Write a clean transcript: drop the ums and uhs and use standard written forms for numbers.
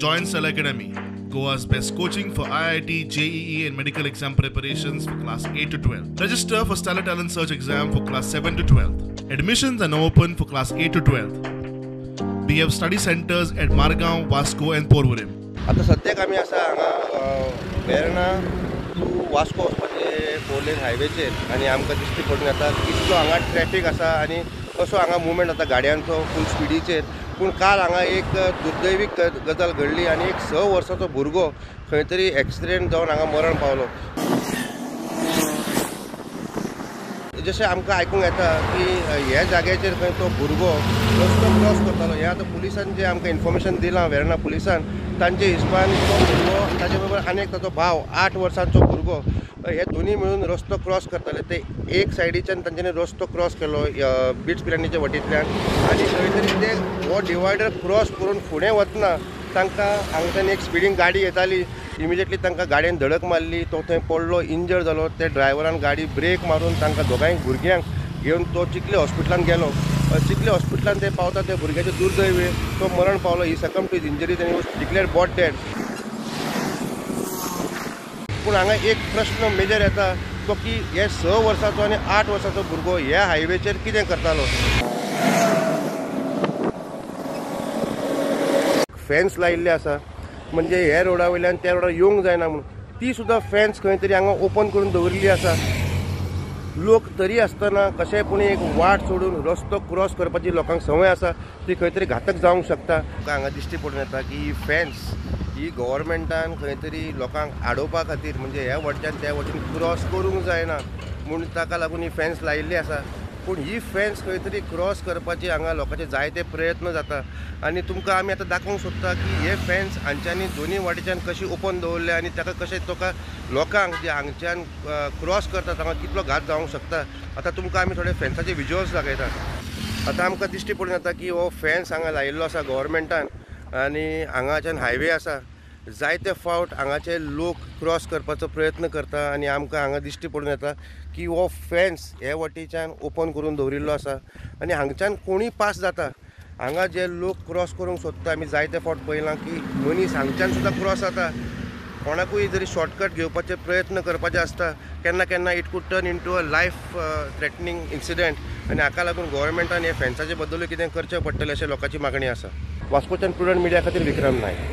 Join Stellar Academy, Goa's best coaching for IIT, JEE and medical exam preparations for class 8 to 12. Register for Stellar Talent Search exam for class 7 to 12. Admissions are now open for class 8 to 12. We have study centers at Margao, Vasco and Porvorim. आता सद्याक आमी आसा हांगा Verna two Vasco वचपाचे 4 lane हायवेचेर आनी आमकां दिश्टी पडून येता कितलो हांगा ट्रॅफिक आसा आनी कसो हांगा मुवमेंट जाता गाडयांचो फूल स्पिडीचेर. पूण काल हांगा एक दुर्दैवी गजाल घडली आनी एक 6 वर्साचो भुरगो खंय तरी एक्सिडेंट जावन हांगा मरण पावलो. जशें आमकां आयकूंक येता की ह्या जाग्याचेर खंय तो भुरगो रस्तो क्रॉस करतालो. हें आतां पुलिसान जें आमकां इन्फॉर्मेशन दिलां वेर्णा पुलिसान, तांचे हिसपान तो भुरगो ताजे बरोबर आनी एक ताचो भाव 8 वर्सांचो भुरगो हे दोनी मेळून रस्तो क्रॉस करताले. ते एक सायडीच्यान तांच्यांनी रस्तो क्रॉस केलो बीट्स पिलानीच्या वटेंतल्यान आनी खंय तरी ते हो डिवायडर क्रॉस करून फुडें वतना तांकां हांगच्यान एक स्पिडींग गाडी येताली. इमिजिएटली तांकां गाडयेन धडक मारली, तो थंय पडलो, इंजर्ड जालो. ते ड्रायव्हरान गाडी ब्रेक मारून तांकां दोगांय भुरग्यांक घेवन तो चिखले हॉस्पिटलान गेलो. चिखले हॉस्पिटलान ते पावता त्या भुरग्याचें दुर्दैव तो मरण पावलो. ही सकम टू his injuries आनी वॉज डिक्लेअर्ड बॉट डेड. पूण हांगा एक प्रश्न मेजर येता तो की हे 6 वर्साचो आनी 8 वर्साचो भुरगो ह्या हायवेचेर कितें करतालो. फेन्स लायिल्ले आसा म्हणजे ह्या रोडा वयल्यान त्या रोडार येवंक जायना म्हणून, ती सुद्दां फेन्स खंय तरी हांगा ओपन करून दवरिल्ली आसा. लोक तरी आसतना कशें पूण एक वाट सोडून रस्तो क्रॉस करपाची लोकांक संवय आसा, ती खंय तरी घातक जावंक शकता. हांगा दिश्टी पडून येता की ही फेन्स ही गव्हर्मेंटान खंय तरी लोकांक आडोवपा खातीर, म्हणजे ह्या वटच्यान त्या वटेन क्रॉस करूंक जायना म्हूण ताका लागून ही फेन्स लायिल्ली आसा. पूण ही फेन्स खंय तरी क्रॉस करपाची हांगा लोकांचे जायते प्रयत्न जाता आनी तुमकां आमी आतां दाखोवंक सोदता की हे फेन्स हांच्यांनी दोनी वाटेच्यान कशी ओपन दवरल्या आनी ताका कशें तुका लोकांक जे हांगच्यान क्रॉस करता तांकां कितलो घात जावंक शकता. आतां तुमकां आमी थोडे फेन्साचे विज्युअल्स दाखयता. आतां आमकां दिश्टी पडून येता की हो फेन्स हांगा लायिल्लो आसा गव्हर्मेंटान आनी हांगाच्यान हायवे आसा. जायते फावट हांगाचे लोक क्रॉस करपाचो प्रयत्न करता आनी आमकां हांगा दिश्टी पडून येता की हो फेन्स हे वटेच्यान ओपन करून दवरिल्लो आसा आनी हांगच्यान कोणूय पास जाता. हांगा जे लोक क्रॉस करूंक सोदता आमी जायते फावट पळयलां की मनीस हांगच्यान सुद्दां क्रॉस जाता. कोणाकूय जरी शॉर्टकट घेवपाचे प्रयत्न करपाचे आसता केन्ना केन्ना it could turn into a life threatening incident आनी हाका लागून गव्हर्मेंटान हे फेन्साचे बद्दलूय कितें करचें पडटलें अशें लोकांची मागणी आसा. वास्कोच्यान प्रुडंट मिडिया खातीर विक्रम नायक.